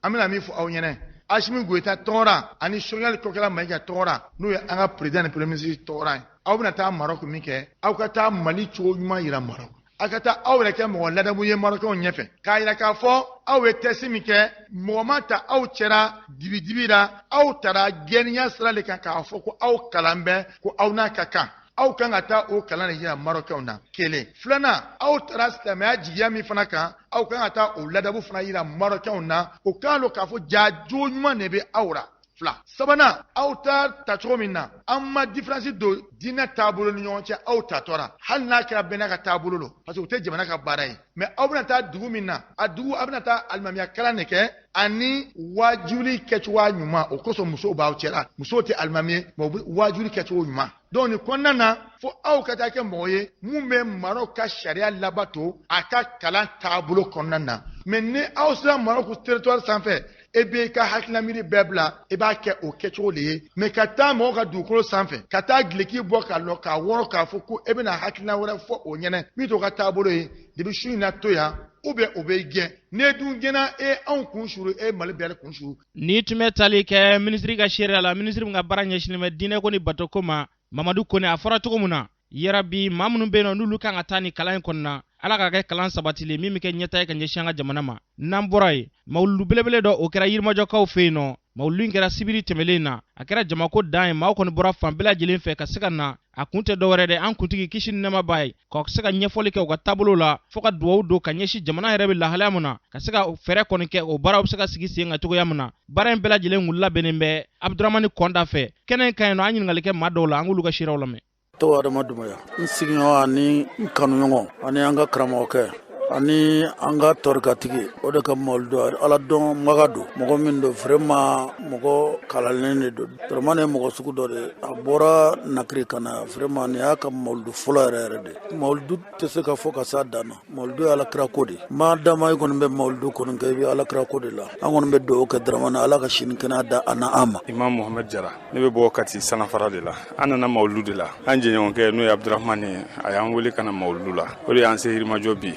An bɛna min fɔ aw ɲɛna, Asimi Goyita tɔgɔra ani Sogɛli Kokala Mayiga tɔgɔra, n'o ye an ka président ni premier ministre tɔgɔra ye, aw bɛna taa Marɔku min kɛ, aw ka taa Mali cogo ɲuman yira Marɔku. Aw ka taa aw yɛrɛ kɛ mɔgɔ ladamu ye Marɔkɛnw ɲɛfɛ, k'a yira k'a fɔ aw ye test min kɛ, mɔgɔ ma ta aw cɛra dibidibi la. Aw taara gɛniya sira de kan, k'a fɔ ko aw kalan bɛ, ko aw n'a ka kan. Aw kan ka taa o kalan de yira Marɔkɛnw na, kelen. Filanan, aw taara silamɛya jigiya min fana kan, aw kan ka taa o ladabu fana yira Marɔkɛnw na. O kan don k'a fɔ ja jogo ɲuman de bɛ aw la, fila. Sabanan, aw ta tacogo min na, an ma différence don diinɛ taabolo ni ɲɔgɔn cɛ aw tatɔ la, hali n'a kɛra bɛɛ n'a ka taabolo don, parce que o tɛ jamana ka baara ye. Mais aw bɛna taa dugu min na, a dugu, aw bɛna taa alimamiya kalan de kɛ ani wajuli kɛcogoya ɲuman. O kosɔn musow b'aw cɛla, musow tɛ alimami ye, mais u bɛ wajuli kɛcogo ɲuman. Donc nin kɔnɔna na, fo aw ka taa kɛ mɔgɔ ye mun bɛ Marɔku ka sariya labato a ka kalan taabolo kɔnɔna na. Mais ni aw sera Marɔku territoire sanfɛ, e b'i ka hakilina bɛɛ bila, i b'a kɛ o kɛcogo de ye. Mais ka taa mɔgɔw ka dugukolo sanfɛ, ka taa gileki bɔ ka lɔ k'a wɔrɔ, k'a fɔ ko e bɛna hakilina wɛrɛ fɔ o ɲɛnɛ min t'o ka taabolo ye, depuis su in na to yan, ou bien o bɛ gɛn. N'e dun gɛnna, e anw kun suru, e Mali bɛɛ kun suru. Ni tun bɛ tali kɛ minisiri ka seereya la, minisiri min ka baara ɲɛsinnen bɛ diinɛko ni batoko ma, Mamadu Kone, a fɔra cogo min na, yarabi maa minnu bɛ yen nɔ, n'olu kan ka taa nin kalan in kɔnɔna, Ala ka kɛ kalan sabatilen min bɛ kɛ ɲɛta ye ka ɲɛsin an ka jamana ma. N'an bɔra yen, mawuludu belebele dɔ, o kɛra Yirimajɔkaw fɛ yen nɔ. Mawuludu in kɛra sibiri tɛmɛlen na, a kɛra jamako dan ye. Maaw kɔni bɔra fan bɛɛ lajɛlen fɛ ka se ka na. A kun tɛ dɔwɛrɛ dɛ, an kuntigi, kisi ni nɛɛma b'a ye, ka se ka ɲɛfɔli kɛ u ka taabolo la, fo ka duwawu don ka ɲɛsin jamana yɛrɛ bɛ lahalaya min na, ka se ka fɛɛrɛ kɔni kɛ o baaraw bɛ se ka sigi sen kan cogoya min na. Baara in bɛɛ lajɛlen kun labɛnnen bɛ Abuduramani Kɔnda fɛ. Kɛnɛ in kan yen nɔ, an ɲininkali kɛ maa dɔw la, an k'olu ka seerew lamɛn. Tɔgɔ Adama Dumbuya, n sigiɲɔgɔn ani n kanuɲɔgɔn ani an ka karamɔgɔkɛ ani an ka tɔrikatigi, o de ka mawuludu. Ala dɔn maga don, mɔgɔ min don, vraiment mɔgɔ kalalen de don. Dramane ye mɔgɔ sugu dɔ de, a bɔra Nakiri ka na. Vraiment nin y'a ka mawuludu fɔlɔ yɛrɛ yɛrɛ de. Mawuludu tɛ se ka fɔ ka s'a dan na. Mawuludu ye alakira ko de. Ma dama i kɔni bɛ mawuludu kɔni kɛ, i bɛ alakira ko de la. An kɔni bɛ dugawu kɛ Dramane, Ala ka sini kɛnɛya da a na an ma. Imam Mohamed Jara, ne bɛ bɔ Kati Sanafara de la. An nana mawuludu de la. An jɛɲɔgɔnkɛ n'o ye Abdurahmani ye, a y'an wele ka na mawuludu la. O de y'an se Yirimajɔ bi.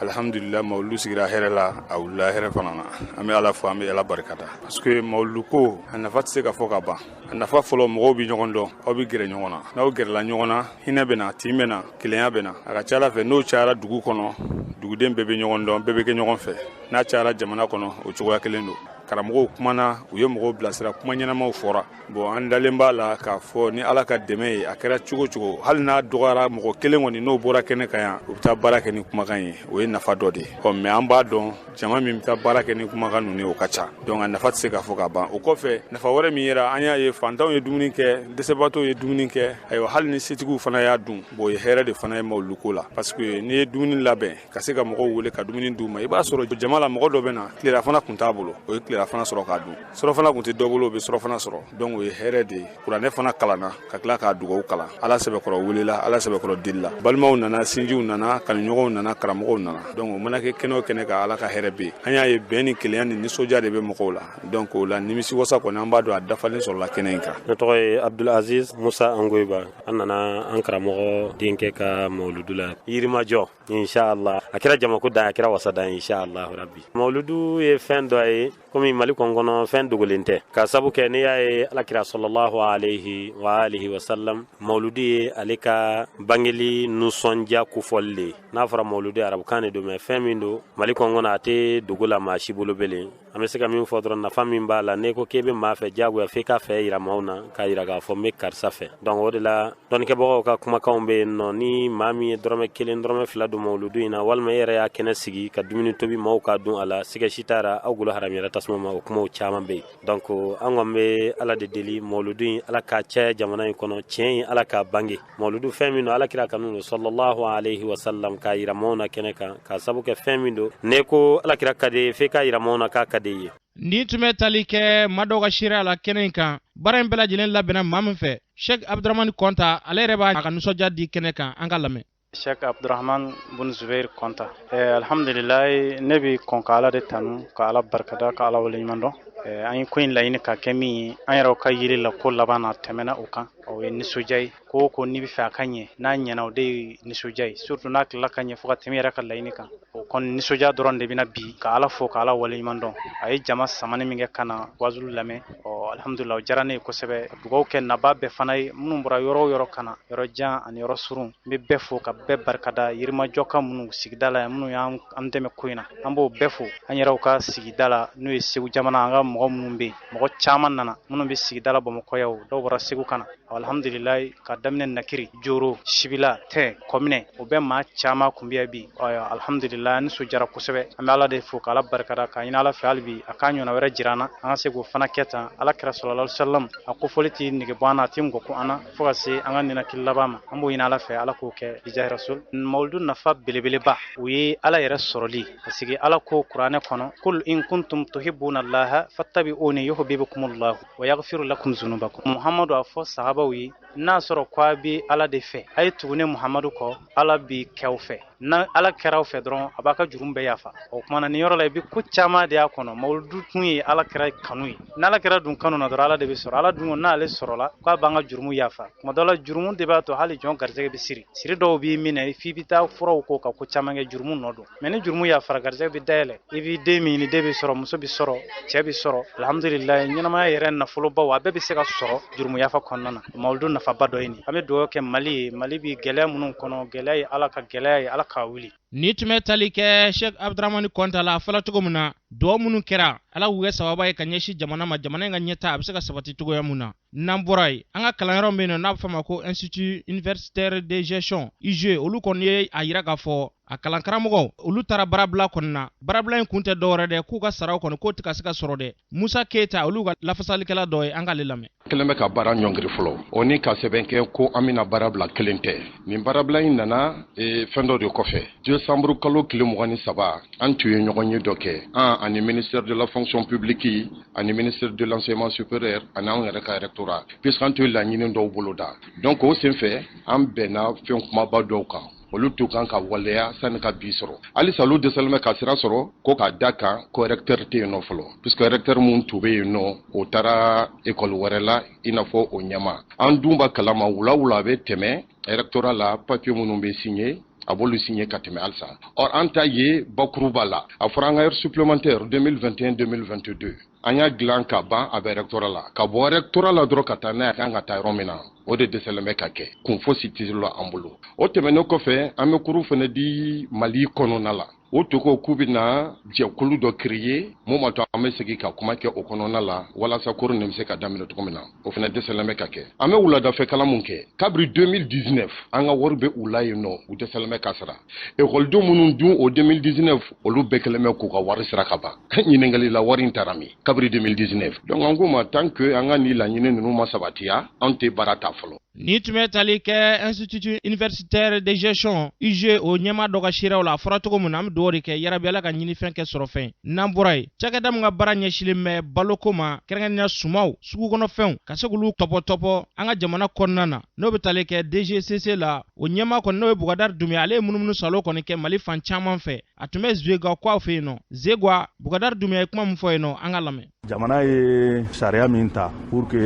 Alhamdulillah, mawuludu sigira hɛrɛ la, a wulila hɛrɛ fana na. An bɛ Ala fo, an bɛ Ala barikada, parce que mawuludu ko a nafa tɛ se ka fɔ ka ban. A nafa fɔlɔ, mɔgɔw bɛ ɲɔgɔn dɔn, aw bɛ gɛrɛ ɲɔgɔn na. N'aw gɛrɛla ɲɔgɔn na, hinɛ bɛ na, tin bɛ na, kelenya bɛ na. A ka ca Ala fɛ, n'o cayara dugu kɔnɔ, duguden bɛɛ bɛ ɲɔgɔn dɔn, bɛɛ bɛ kɛ ɲɔgɔn fɛ. N'a cayara jamana kɔnɔ, o cogoya kelen don. Karamɔgɔw kumana, u ye mɔgɔw bilasira, kuma ɲɛnamaw fɔra. Bon, an dalen b'a la k'a fɔ ni Ala ka dɛmɛ ye, a kɛra cogo cogo, hali n'a dɔgɔyara mɔgɔ kelen kɔni, n'o bɔra kɛnɛ kan yan, u bɛ taa baara kɛ ni kumakan ye, o ye nafa dɔ de ye. Ɔ mais an b'a dɔn, jama min bɛ taa baara kɛ ni kumakan ninnu ye, o ka ca. Donc a nafa tɛ se ka fɔ ka ban. O kɔfɛ, nafa wɛrɛ min yera, an y'a ye fantanw ye dumuni kɛ, dɛsɛbaatɔw ye dumuni kɛ, ayiwa, hali ni setigiw fana y'a dun. Bon, o ye hɛrɛ de fana ye mawuludu ko la, parce que n'i ye dumuni labɛn ka se ka mɔgɔw wele ka dumuni d'u ma, i b'a sɔrɔ jama la mɔgɔ dɔ bɛ na, tilelafana kun t'a bolo, o ye tilelafana sɔrɔ k'a dun. Surɔfana kun tɛ dɔ bolo, o bɛ surɔfana sɔrɔ. Donc o ye hɛrɛ de ye. Kuranɛ fana kalanna ka tila k'a dugawu kalan. Ala sɛbɛkɔrɔ welela, Ala sɛbɛkɔrɔ delila, balimaw nana, sinjiw nana, kanuɲɔgɔnw nana, karamɔgɔw nana. Donc o mana kɛ kɛnɛ o kɛnɛ kan, Ala ka hɛrɛ bɛ yen. An y'a ye bɛn ni kelenya ni nisɔndiya de bɛ mɔgɔw la. Donc o la, nimisi wasa kɔni, an b'a dɔn a dafalen sɔrɔla kɛnɛ in kan. Ne tɔgɔ ye Abdul Aziz Musa Angoyiba. An nana an karamɔgɔ denkɛ ka mawuludu la Yirimajɔ. Inshallah, a kɛra jamako dan, a kɛra wasa dan, inshallah rabbi. Mawuludu ye fɛn dɔ ye komi Mali kɔn kɔnɔ, fɛn dogolen tɛ, ka sabu kɛ n'i y'a ye alakira sallallahu alayhi wa alihi wa sallam, mawuludu ye ale ka bangeli nisɔndiya kofɔli de ye. N'a fɔra mawuludu, arabukan de don, mais fɛn min don Mali kɔn kɔnɔ, a tɛ dogo la maa si bolo belen. An bɛ se ka min fɔ dɔrɔn, nafa min b'a la, n'e ko k'e bɛ maa fɛ, diyagoya f'e k'a fɛ yira maaw na, k'a yira k'a fɔ n bɛ karisa fɛ. Donc o de la, dɔnnikɛbagaw ka kumakanw bɛ yen nɔ. Ni maa min ye dɔrɔmɛ 1, dɔrɔmɛ 2 don mawuludu in na, walima e yɛrɛ y'a kɛnɛ sigi ka dumuni tobi maaw ka dun a la, siga si t'a la, aw golo haramuyara tasuma ma. O kumaw caman bɛ yen. Donc an kɔni bɛ Ala de deli, mawuludu in, Ala k'a caya jamana in kɔnɔ, tiɲɛ in, Ala k'a bange. Mawuludu fɛn min don, Ala kira kanu don sallallahu alayhi wa sallam, k'a yira maaw na kɛnɛ kan, k'a sabu kɛ fɛn min don, n'e ko Ala kira ka di ye, f'e k'a yira maaw na k'a ka di ye. Nin tun bɛ tali kɛ maa dɔw ka seereya la kɛnɛ in kan. Baara in bɛɛ lajɛlen labɛnna maa min fɛ, Sheikh Abdurahmani Kɔnta, ale yɛrɛ b'a ka nisɔndiya di kɛnɛ kan. An ka lamɛn. Sheikh Abdurrahman bun Zubair Kɔnta. Alhamdulillah, ne bɛ kɔn ka Ala de tanu, ka Ala barikada, ka Ala waleɲuman dɔn. An ye ko in laɲini ka kɛ min ye, an yɛrɛw ka yiri la, ko laban na tɛmɛna o kan, o ye nisɔndiya ye. Ko o ko n'i bɛ fɛ a ka ɲɛ, n'a ɲɛna, o de ye nisɔndiya ye, surtout n'a tilala ka ɲɛ fo ka tɛmɛ i yɛrɛ ka laɲini kan. O kɔni nisɔndiya dɔrɔn de bɛna bi, ka Ala fo, ka Ala waleɲuman dɔn. A ye jama samani min kɛ ka na wazulu lamɛn, ɔ alhamdulillah, o diyara ne ye kosɛbɛ. Dugawu kɛ naba bɛɛ fana ye, minnu bɔra yɔrɔ o yɔrɔ ka na, yɔrɔ jan ani yɔrɔ surun, n bɛ bɛɛ fo ka bɛɛ barikada. Yirimajɔka minnu sigida la yan, minnu y'an dɛmɛ ko in na, an b'o bɛɛ fo. An yɛrɛw ka sigida la, n'o ye Segu jamana, an ka mɔgɔ minnu bɛ yen, mɔgɔ caman nana, minnu bɛ sigida la Bamakɔ yan, dɔw bɔra Segu ka na. Alhamdulilayi, ka daminɛ Nakiri, Joro, Sibila, Tɛ, Kɔminɛ, o bɛɛ maa caman kun bɛ yan bi. Alhamdulilayi, an nisɔndiyara kosɛbɛ. An bɛ Ala de fo, k'Ala barikada, k'a ɲini Ala fɛ hali bi a k'a ɲɔgɔnna wɛrɛ jira an na, an ka se k'o fana kɛ tan. Ala kira sallallahu alaihi wasallam a kofɔli tɛ nege bɔ an na, a tɛ ngɔku an na fo ka se an ka ninakili laban ma. An b'o ɲini Ala fɛ, Ala k'o kɛ, bijahi rasul. Mawuludu nafa belebeleba, o ye Ala yɛrɛ sɔrɔli, parce que Ala ko kuranɛ kɔnɔ: kul in kuntum tuhibbuna allaha fattabi'uni yuhibbukumullahu wa yaghfiru lakum zunubakum. Muhammadu a fɔ sahabaw ye, n'a sɔrɔ ko a bɛ Ala de fɛ, a ye tugu ne Muhammadu kɔ, Ala bi kɛw fɛ. Na Ala kɛra aw fɛ dɔrɔn, a b'a ka jurumu bɛɛ yafa. O kumana nin yɔrɔ la, i bɛ ko caman de y'a kɔnɔ. Mawuludu kun ye Ala kira kanu ye. N'Ala kira dun kanu na dɔrɔn, Ala de bɛ sɔrɔ. Ala dun n'ale sɔrɔla, k'a b'an ka jurumu yafa. Tuma dɔ la, jurumu de b'a to hali jɔn garisɛgɛ bɛ siri. Siri dɔw b'i minɛ f'i bɛ taa furaw ko ka ko caman kɛ, jurumu nɔ don. Mais ni jurumu yafara, garisɛgɛ bɛ dayɛlɛ, i b'i den min ɲini, den bɛ sɔrɔ, muso bɛ sɔrɔ, cɛ bɛ sɔrɔ. Alhamdulilayi, ɲɛnamaya yɛrɛ nafolobaw, a bɛɛ bɛ se ka sɔrɔ jurumu yafa kɔnɔna na. Mawuludu nafaba dɔ ye nin. An bɛ dugawu kɛ Mali ye. Mali bɛ gɛlɛya minnu kɔnɔ, gɛlɛya ye Ala ka gɛlɛya ye, Ala k'a wuli. Ni tun bɛ tali kɛ Sheikh Abdramani Kɔnta la, a fɔla cogo min na, dugawu minnu kɛra, Ala k'u kɛ sababa ye ka ɲɛsin jamana ma, jamana in ka ɲɛta a bɛ se ka sabati cogoya mun na. N'an bɔra yen, an ka kalanyɔrɔ min bɛ yen nɔ, n'a bɛ fɔ a ma ko Institut universitaire de gestion IUG, olu kɔni ye a yira k'a fɔ a kalankaramɔgɔw olu taara baarabila kɔni na. Baarabila in kun tɛ dɔwɛrɛ dɛ, k'u ka saraw kɔni k'o tɛ ka se ka sɔrɔ dɛ. Musa Keyita, olu ka lafasalikɛla dɔ ye, an k'ale lamɛn. Kelen bɛ ka baara ɲɔngiri fɔlɔ, o ni ka sɛbɛn kɛ ko an bɛna baara bila kelen tɛ. Nin baarabila in nana fɛn dɔ de kɔfɛ. Décembre kalo tile 23, an tun ye ɲɔgɔn ye dɔ kɛ, an ani ministère de la fonction publique ani ministère de l'enseignement supérieur ani anw yɛrɛ ka rectorat, puisque an tun ye laɲini dɔw boloda. Donc o senfɛ, an bɛnna fɛn kumaba dɔw kan, olu tun kan ka waleya sani ka bi sɔrɔ. Halisa olu dɛsɛlen bɛ ka sira sɔrɔ, ko k'a da kan ko recteur tɛ yen nɔ fɔlɔ, puisque recteur mun tun bɛ yen nɔ, o taara école wɛrɛ la, i n'a fɔ o ɲɛma. An dun b'a kalama, wula wula a bɛ tɛmɛ rectorat la, papier minnu bɛ signé, a b'olu signé ka tɛmɛ halisa. Or an ta ye bakuruba la, a fɔra an ka heure supplémentaire 2021 2022, an y'a dilan ka ban, a bɛ rectorat la. Ka bɔ rectorat la dɔrɔn ka taa n'a ye, a kan ka taa yɔrɔ min na, o de dɛsɛlen bɛ ka kɛ, kun fosi tɛ la an bolo. O tɛmɛnen kɔfɛ, an bɛ cours fana di Mali kɔnɔna la. O to ko k'u bɛna jɛkulu dɔ créer mun b'a to an bɛ segin ka kuma kɛ o kɔnɔna la, walasa cours nin bɛ se ka daminɛ cogo min na. O fana dɛsɛlen bɛ ka kɛ. An bɛ wuladafɛ kalan mun kɛ, kabiri 2019 an ka wari bɛ u la yen nɔ, u dɛsɛlen bɛ ka sara. Ekɔlidenw minnu dun o 2019, olu bɛɛ kɛlen bɛ k'u ka wari sara ka ban. Ɲininkali la, wari in taara min kabiri 2019? Donc an k'u ma, tant que an ka nin laɲini ninnu ma sabatiya, an tɛ baara ta fɔlɔ. Ni tun bɛ tali kɛ Institut universitaire de gestion IUG, o ɲɛmaa dɔ ka seerew la, a fɔra cogo min na, an bɛ dugawu de kɛ yarabi, Ala ka ɲinifɛn kɛ sɔrɔ fɛn. N'an bɔra yen, cakɛda min ka baara ɲɛsilen bɛ baloko ma, kɛrɛnkɛrɛnnenya sumaw, sugukɔnɔfɛnw, ka se k'olu tɔpɔtɔpɔ an ka jamana kɔnɔna na, n'o bɛ tali kɛ DGCC la, o ɲɛmaa kɔni, n'o ye Bugadari Dunbiya, ale ye munumunu salo kɔni kɛ Mali fan caman fɛ. A tun bɛ Zegwa k'aw fɛ yen nɔ. Zegwa, Bugadari Dunbiya ye kuma min fɔ yen nɔ, an ka lamɛn. Jamana ye sariya min ta pour que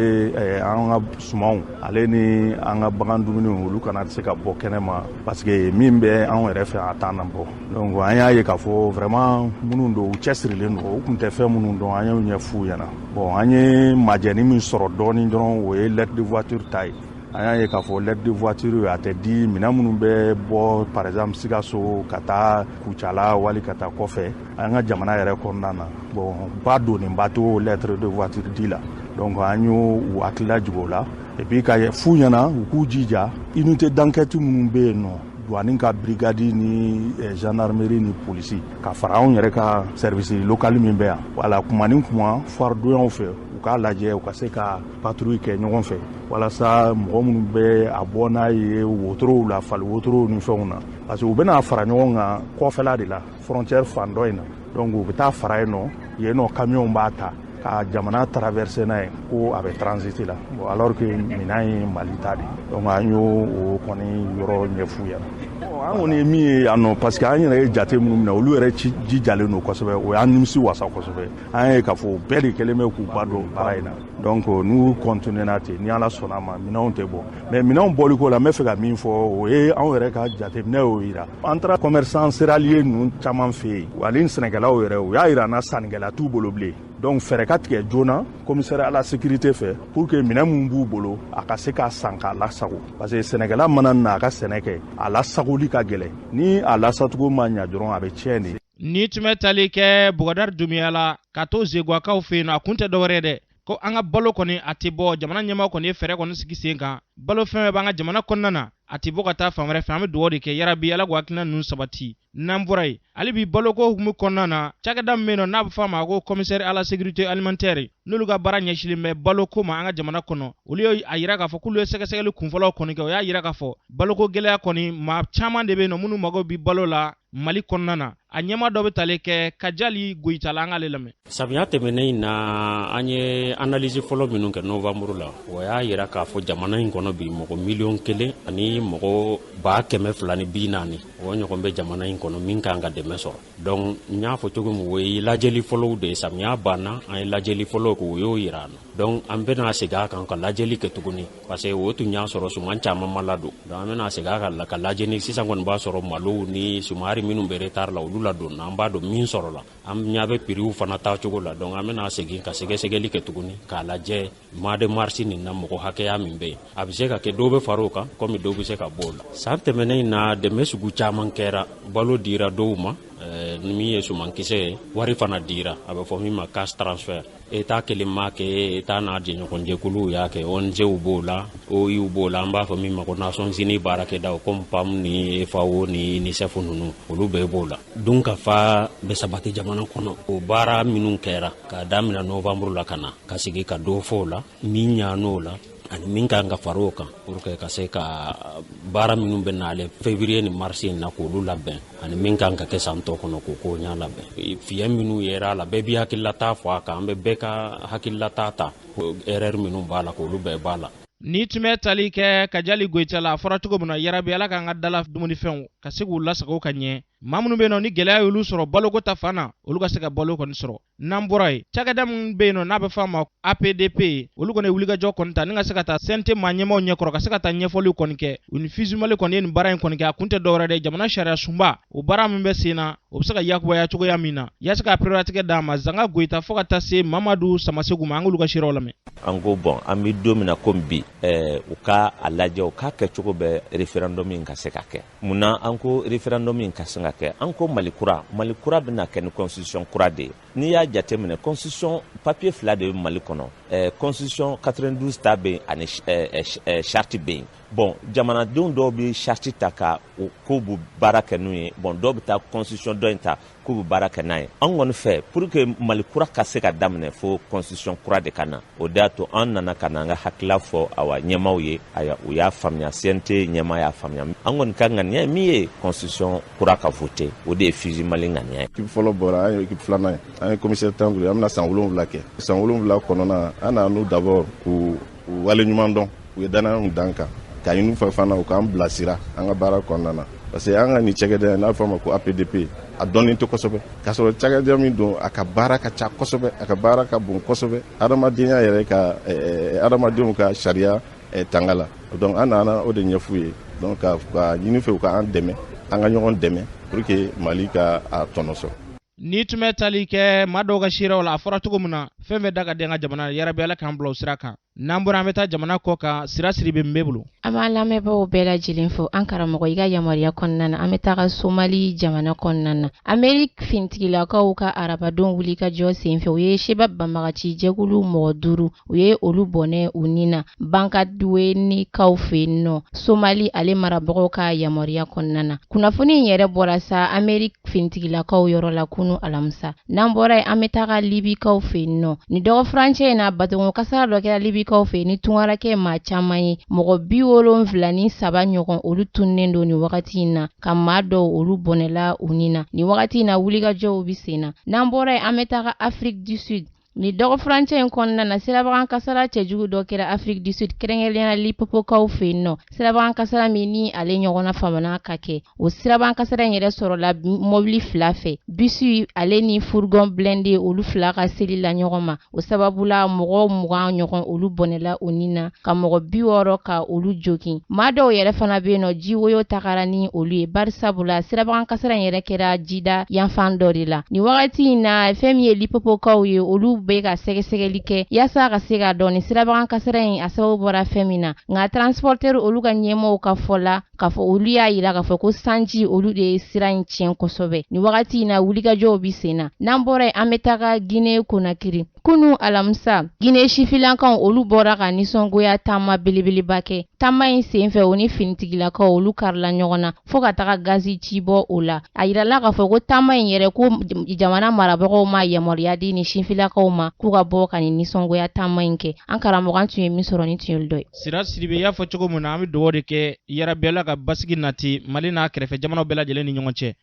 an ka sumanw ale ni an ka bagan dumuniw, olu kana se ka bɔ kɛnɛ ma, parce que min bɛ anw yɛrɛ fɛ, a t'an na bɔ. Donc an y'a ye k'a fɔ vraiment minnu don, u cɛsirilen don. U tun tɛ fɛn minnu dɔn, an y'o ɲɛf'u ɲɛna. Bon, an ye majɛni min sɔrɔ dɔɔni dɔrɔn, o ye lettre de voiture ta ye. An y'a ye k'a fɔ lettre de voiture, a tɛ di minɛn minnu bɛ bɔ, par exemple Sikaso ka taa Kucala wali ka taa kɔfɛ an ka jamana yɛrɛ kɔnɔna na. Bon, ba donnenba t'o lettre de voiture di la. Donc an y'o u hakilila jigin o la, et puis ka f'u ɲɛna u k'u jija, unité d'enquête minnu bɛ yen nɔ, douane ka brigade ni gendarmerie ni polisi, ka fara anw yɛrɛ ka service local min bɛ yan, wala kuma ni kuma foire donyaw fɛ, u k'a lajɛ u ka se ka patrouille kɛ ɲɔgɔn fɛ, walasa mɔgɔ minnu bɛ a bɔ n'a ye wotorow la, fali wotorow ni fɛnw na, parce que u bɛna fara ɲɔgɔn kan kɔfɛla de la, frontière fan dɔ in na. Donc u bɛ taa fara yen nɔ, yen nɔ camion b'a ta ka jamana traverser n'a ye, ko a bɛ transit la. Bon, alors que minɛn ye Mali ta de. Donc an y'o o kɔni yɔrɔ ɲɛf'u ɲɛna. An kɔni ye min ye yan nɔ, parce que an yɛrɛ ye jate minnu minɛ, olu yɛrɛ ci jijalen don kosɛbɛ, o y'an nimisi wasa kosɛbɛ. An ye k'a fɔ bɛɛ de kɛlen bɛ k'u ba don baara in na. Donc n'u continuer na ten, ni Ala sɔnna a ma, minɛnw tɛ bɔ. Mais minɛnw bɔli ko la, n bɛ fɛ ka min fɔ, o ye anw yɛrɛ ka jateminɛ y'o yira. An taara commerçant céréalier ninnu caman fɛ yen, ani sɛnɛkɛlaw yɛrɛ, u y'a yira an na sannikɛla t'u bolo bilen. Donc fɛɛrɛ ka tigɛ joona commissaire à la sécurité fɛ, pour que minɛn mun b'u bolo, a ka se k'a san k'a lasago, parce que sɛnɛkɛla mana na a ka sɛnɛ kɛ, a lasagoli ka gɛlɛn. Ni a lasacogo ma ɲa dɔrɔn, a bɛ tiɲɛ de. Ni tun bɛ tali kɛ Bugadari Dunbiya la, ka to Zegwakaw fɛ yen nɔ, a kun tɛ dɔwɛrɛ dɛ, ko an ka balo kɔni a tɛ bɔ. Jamana ɲɛmaa kɔni ye fɛɛrɛ kɔni sigi sen kan, balo fɛn bɛɛ b'an ka jamana kɔnɔna na, a tɛ bɔ ka taa fan wɛrɛ fɛ. An bɛ dugawu de kɛ yarabi, Ala k'o hakilina ninnu sabati. N'an bɔra yen, hali bi baloko hukumu kɔnɔna na, cakɛda min bɛ yen nɔ, n'a bɛ fɔ a ma ko commissaire à la sécurité alimentaire, n'olu ka baara ɲɛsilen bɛ baloko ma an ka jamana kɔnɔ, olu ye a yira k'a fɔ k'olu ye sɛgɛsɛgɛli kunfɔlɔw kɔni kɛ. O y'a yira k'a fɔ baloko gɛlɛya kɔni, maa caman de bɛ yen nɔ minnu mago bɛ balo la Mali kɔnɔna na. A ɲɛma dɔ bɛ tali kɛ Kajali Goyita la, an k'ale lamɛn. Samiya tɛmɛnen in na, an ye analyse fɔlɔ minnu kɛ novembre la, o y'a yira k'a fɔ jamana in kɔnɔ bi, mɔgɔ 1 000 1 240,000, o ɲɔgɔn bɛ jamana in kɔnɔ min kan ka dɛmɛ sɔrɔ. Donc n y'a fɔ cogo min, o ye lajɛli fɔlɔw de ye. Samiya banna, an ye lajɛli fɔlɔw kɛ, o y'o yira an na. Donc an bɛna segin a kan ka lajɛli kɛ tuguni, parce que o tun y'a sɔrɔ suman caman ma ladon. Donc an bɛna segin a kan ka lajɛli. Sisan kɔni b'a sɔrɔ malow ni sumari minnu bɛ retard la, olu ladonna, an b'a dɔn min sɔrɔla, an ɲɛ bɛ prix fana taacogo la. Donc an bɛna segin ka sɛgɛsɛgɛli kɛ tuguni k'a lajɛ mois de mars nin na, mɔgɔ hakɛya min bɛ yen. A bɛ se ka kɛ dɔw bɛ fara o kan, komi dɔw bɛ se. se ka bɔ o la. San tɛmɛnen in na, dɛmɛ sugu caman kɛra. Balo dira dɔw ma, ni min ye sumankisɛ ye, wari fana dira, a bɛ fɔ min ma cash transfert. État kelen m'a kɛ, État n'a jɛɲɔgɔnjɛkuluw y'a kɛ. ONGw b'o la, OIw b'o la, an b'a fɔ min ma ko Nations Unies baarakɛdaw comme PAM ni FAO ni UNICEF ninnu, olu bɛɛ b'o la. Dunkafa bɛ sabati jamana kɔnɔ. O baara minnu kɛra k'a daminɛ novembre la ka na ka sigi ka dɔ fɔ o la, min ɲan'o la ani min kan ka fara o kan pour que ka se ka baara minnu bɛ nalen février ni mars in na k'olu labɛn, ani min kan ka kɛ san tɔ kɔnɔ k'o ko ɲa labɛn. Fiɲɛ minnu yera a la, bɛɛ b'i hakililata fɔ a kan, an bɛ bɛɛ ka hakililata ta, erreur minnu b'a la k'olu bɛɛ b'a la. Ni tun bɛ tali kɛ Kajali Goyita la, a fɔra cogo min na, yarabi Ala k'an ka dala dumunifɛnw ka se k'u lasago ka ɲɛ. Maa minnu bɛ yen nɔ ni gɛlɛya y'olu sɔrɔ baloko ta fan na, olu ka se ka balo kɔni sɔrɔ. N'an bɔra yen, cakɛda min bɛ yen nɔ n'a bɛ f'a ma APDP, olu kɔni ye wulikajɔ kɔni ta ni ka se ka taa CNT maa ɲɛmaaw ɲɛkɔrɔ, ka se ka taa ɲɛfɔliw kɔni kɛ. U ni FUSI Mali kɔni ye nin baara in kɔni kɛ. A kun tɛ dɔwɛrɛ dɛ, jamana sariya sunba o baara min bɛ sen na, o bɛ se ka yakubaya cogoya min na, yaasa ka pereperelatigɛ d'a ma. Zanga Goyita fo ka taa se Mamadu Samasegu ma, an k'olu ka seerew lamɛn. An ko bɔn, an bɛ don min na komi bi, u ka a lajɛ, u k'a kɛ cogo bɛɛ, référendum in ka se ka kɛ. Mun na an ko référendum in ka se ka kɛ? An ko Mali kura, Mali kura bɛna kɛ ni constitution kura de ye. N'i y'a jateminɛ, constitution papier fila de bɛ Mali kɔnɔ, constitution 92 ta bɛ yen ani charte bɛ yen. Bon, jamanadenw dɔw bɛ charte ta ka k'u bɛ baara kɛ n'u ye, bon, dɔw bɛ taa constitution dɔ in ta k'u bɛ baara kɛ n'a ye. An kɔni fɛ, pour que Mali kura ka se ka daminɛ, fo constitution kura de ka na. O de y'a to an nana ka na an ka hakilila fɔ awa ɲɛmaaw ye. Ayiwa, u y'a faamuya, CNT ɲɛmaa y'a faamuya. An kɔni ka ŋaniya ye min ye, constitution kura ka voter, o de ye FUSI Mali ŋaniya ye. Équipe fɔlɔ bɔra, an ye équipe filanan ye. An ye commissaire tan an bɛna san 7 kɛ. San 7 kɔnɔna, an nana n'u d'abord k'u waleɲuman dɔn, u ye danaya min d'an kan, ka ɲini fɛ fana u k'an bilasira an ka baara kɔnɔna na, parce que an ka nin cakɛda n'a fɔ a ma ko APDP, a dɔnnen tɛ kosɛbɛ, k'a sɔrɔ cakɛda min don, a ka baara ka ca kosɛbɛ, a ka baara ka bon kosɛbɛ adamadenya yɛrɛ ka adamadenw ka sariya tanga la. Donc an nana o de ɲɛf'u ye, donc ka ɲini fɛ u ka an dɛmɛ, an ka ɲɔgɔn dɛmɛ pour que Mali ka a tɔnɔ sɔrɔ. Ni tun bɛ tali kɛ maa dɔw ka seerew la, a fɔra cogo min na, fɛn fɛn da ka di an ka jamana, yarabi Ala k'an bila o sira kan. N'an bɔra, an bɛ taa jamana kɔ kan. Sira Siri bɛ n bɛ bolo. An b'an lamɛnbaaw bɛɛ lajɛlen fo. An karamɔgɔ, i ka yamaruya kɔnɔna na, an bɛ taga Somali jamana kɔnɔna na. Ameriki finitigilakaw ka arabadon wulikajɔ senfɛ, u ye Shebab banbagaci jɛkulu mɔgɔ 5, u ye olu bɔnɛ u ni na Bankaduwenikaw fɛ yen nɔ, Somali ale marabagaw ka yamaruya kɔnɔna na. Kunnafoni in yɛrɛ bɔra sa Ameriki finitigilakaw yɔrɔ la kunu alamisa. N'an bɔra yen, an bɛ taga Libikaw fɛ yen nɔ. Ni dɔgɔ furancɛ in na, batonko kasara dɔ kɛra Libikaw fɛ yen ni tungarakɛ maa caman ye. Mɔgɔ 73 ɲɔgɔn, olu tununnen don nin wagati in na, ka maa dɔw olu bɔnɛla u ni na. Nin wagati in na, wulikajɔw bɛ sen na. N'an bɔra yen, an bɛ taga Afrique du Sud. Ni dɔgɔ furancɛ in kɔnɔna na, sirabakan kasara cɛjugu dɔ kɛra Afrique du Sud, kɛrɛnkɛrɛnnenya Lipopokaw fɛ yen nɔ. Sirabakan kasara min ni ale ɲɔgɔnna famana ka kɛ, o sirabakan kasara in yɛrɛ sɔrɔla mɔbili fila fɛ, bisi ale ni fourgon blindé, olu fila ka seli la ɲɔgɔn ma. O sababu la, mɔgɔ 20 ɲɔgɔn olu bɔnɛla u ni na, ka mɔgɔ 60 ka olu jogin. Maa dɔw yɛrɛ fana bɛ yen nɔ, jiwoyo tagara ni olu ye, bari sabula sirabakan kasara in yɛrɛ kɛra jida yanfan dɔ de la. Nin wagati in na, fɛn min ye Lipopokaw ye, olu bɛ ka sɛgɛsɛgɛli kɛ yaasa ka se k'a dɔn ni sirabakan kasara in a sababu bɔra fɛn min na. Nka transporteur olu ka ɲɛmɔgɔw ka fɔ la, k'a fɔ olu y'a yira k'a fɔ ko sanji olu de ye sira in tiɲɛ kosɛbɛ. Nin wagati in na, wulikajɔw bɛ sen na. N'an bɔra yen, an bɛ taga Guinée Conakry. Kunu alamisa, Guinée sifilankaw olu bɔra ka nisɔngoya taama belebeleba kɛ. Taama in senfɛ, o ni finitigilakaw olu karila ɲɔgɔn na fo ka taga gazi ci bɔ o la. A yirala k'a fɔ ko taama in yɛrɛ, ko jamana marabagaw ma yamaruya di ni sifilakaw ma k'u ka bɔ ka nin nisɔngoya taama in kɛ. An karamɔgɔ, an tun ye min sɔrɔ, ni tun ye dɔ ye. Sira Siribe y'a fɔ cogo min na, an bɛ dugawu de kɛ, yarabi Ala ka basigi nati Mali n'a kɛrɛfɛ jamanaw bɛɛ lajɛlen ni ɲɔgɔn cɛ.